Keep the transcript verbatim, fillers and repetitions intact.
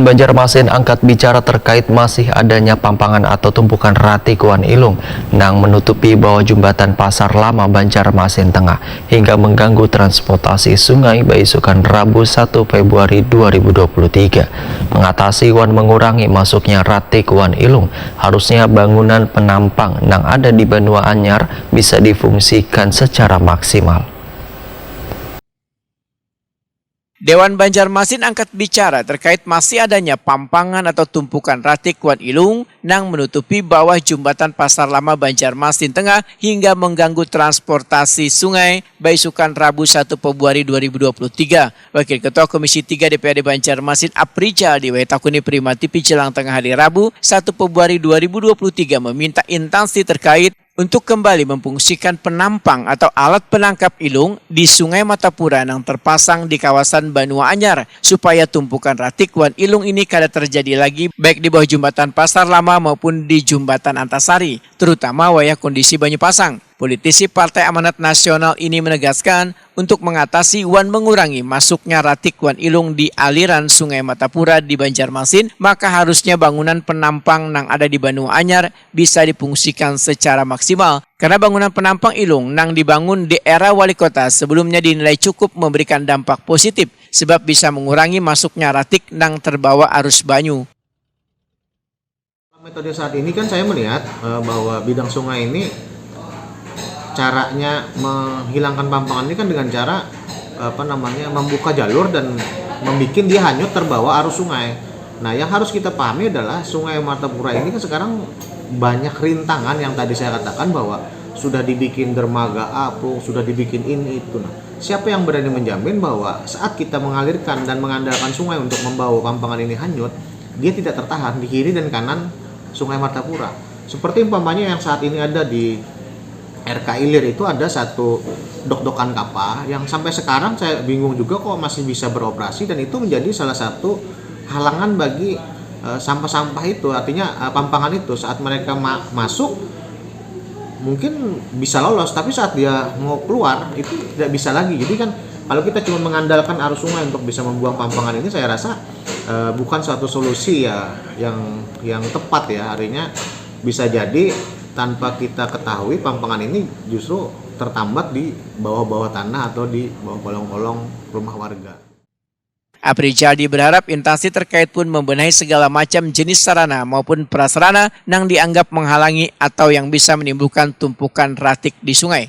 Banjarmasin angkat bicara terkait masih adanya pampangan atau tumpukan ratik wan ilung nang menutupi bawah jumbatan Pasar Lama Banjarmasin Tengah hingga mengganggu transportasi sungai baisukan Rabu satu Februari dua ribu dua puluh tiga. Mengatasi wan mengurangi masuknya ratik wan ilung, harusnya bangunan penampang nang ada di Banua Anyar bisa difungsikan secara maksimal. Dewan Banjarmasin angkat bicara terkait masih adanya pampangan atau tumpukan ratik wan ilung nang menutupi bawah jumbatan Pasar Lama Banjarmasin Tengah hingga mengganggu transportasi sungai baisukan Rabu satu Februari dua ribu dua puluh tiga. Wakil Ketua Komisi tiga D P R D Banjarmasin Aprijal diwai takuni Prima T V Jelang Tengah Hari Rabu satu Februari dua ribu dua puluh tiga meminta instansi terkait untuk kembali memfungsikan penampang atau alat penangkap ilung di Sungai Matapura nang terpasang di kawasan Banua Anyar, supaya tumpukan ratik wan ilung ini kada terjadi lagi, baik di bawah Jumbatan Pasar Lama maupun di Jumbatan Antasari, terutama wayah kondisi banyu pasang. Politisi Partai Amanat Nasional ini menegaskan, untuk mengatasi wan mengurangi masuknya ratik wan ilung di aliran Sungai Matapura di Banjarmasin, maka harusnya bangunan penampang nang ada di Banua Anyar bisa difungsikan secara maksimal, karena bangunan penampang ilung nang dibangun di era wali kota sebelumnya dinilai cukup memberikan dampak positif, sebab bisa mengurangi masuknya ratik nang terbawa arus banyu. Metode saat ini kan saya melihat eh, bahwa bidang sungai ini caranya menghilangkan pampangan ini kan dengan cara apa namanya membuka jalur dan membuat dia hanyut terbawa arus sungai. Nah, yang harus kita pahami adalah Sungai Martapura ini kan sekarang banyak rintangan yang tadi saya katakan bahwa sudah dibikin dermaga apung, sudah dibikin ini itu. Nah, siapa yang berani menjamin bahwa saat kita mengalirkan dan mengandalkan sungai untuk membawa pampangan ini hanyut, dia tidak tertahan di kiri dan kanan Sungai Martapura. Seperti umpamanya yang saat ini ada di R K Ilir itu ada satu dok-dokan kapal yang sampai sekarang saya bingung juga kok masih bisa beroperasi dan itu menjadi salah satu halangan bagi uh, sampah-sampah itu, artinya uh, pampangan itu saat mereka ma masuk mungkin bisa lolos, tapi saat dia mau keluar itu tidak bisa lagi. Jadi kan kalau kita cuma mengandalkan arus sungai untuk bisa membuang pampangan ini, saya rasa uh, bukan suatu solusi ya yang yang tepat ya. Artinya bisa jadi tanpa kita ketahui pampangan ini justru tertambat di bawah-bawah tanah atau di bawah kolong-kolong rumah warga. Aprijadi berharap instansi terkait pun membenahi segala macam jenis sarana maupun prasarana nang dianggap menghalangi atau yang bisa menimbulkan tumpukan ratik di sungai.